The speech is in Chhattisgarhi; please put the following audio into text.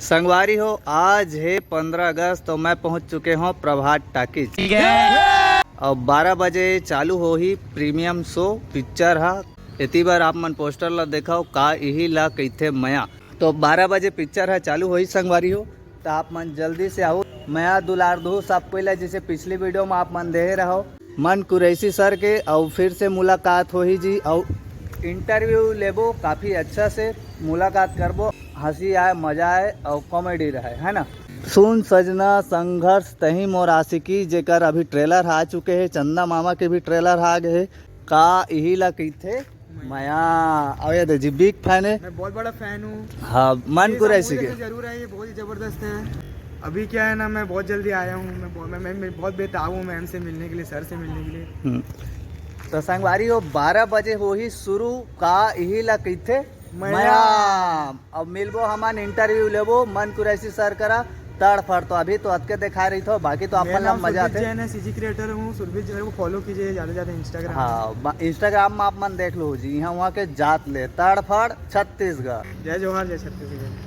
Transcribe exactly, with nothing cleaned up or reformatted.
संगवारी हो, आज है पंद्रह अगस्त, तो मैं पहुंच चुके हूँ प्रभात टाकीज। और बारह बजे चालू होही प्रीमियम शो, पिक्चर हा। एती बार आप मन पोस्टर ला देखव, का इही ला कहिथे मया। तो बारह बजे पिक्चर हा चालू होही संगवारी हो, तो आप मन जल्दी से आओ। मया दुलार दू सब कोई ला, जैसे पिछली वीडियो में आप मन देहे रहो मन कुरैशी सर के, और फिर से मुलाकात होही जी, और इंटरव्यू लेबो, काफ़ी अच्छा से मुलाकात करबो, हंसी आए, मजा आए और कॉमेडी रहे, है ना। सुन सजना संघर्ष तही मोर आशिकी, जेकर अभी ट्रेलर आ चुके हे, चंदा मामा के भी ट्रेलर आ गए हे। का इही ला कहिथे मया। और ये दे जी, बिग फैन है। मैं बहुत बड़ा फैन हूँ। हाँ, मन ये कुरैशी सामूहिक के। ऐसे जरूर है, ये बहुत ही जबरदस्त है। अभी क्या है ना, मैं बहुत जल्दी आया हूँ, मैं बहुत, मैं, मैं, मैं बहुत बेताब हूँ मैम से मिलने के लिए, सर से मिलने के लिए। हम्म। तो संगवारी हो, बारह बजे होही शुरू, का इही ला कहिथे मया। मया। अब मिलबो हमन, इंटरव्यू लेबो मन कुरैशी सर करा। तड़फड़ तो अभी तो अतके देखा रही थो, बाकी तो अपन मेरा ला नाम मजा सुरभीत आते। जैन है, सीजी क्रिएटर हूँ। सुरभीत जैन को फॉलो कीजिए ज़्यादा से ज़्यादा इंस्टाग्राम। हाँ, इंस्टाग्राम में आप मन देख लो जी, यहाँ वहाँ के जात ले तड़फड़ छत्तीसगढ़। जय जोहार, जय छत्तीसगढ़।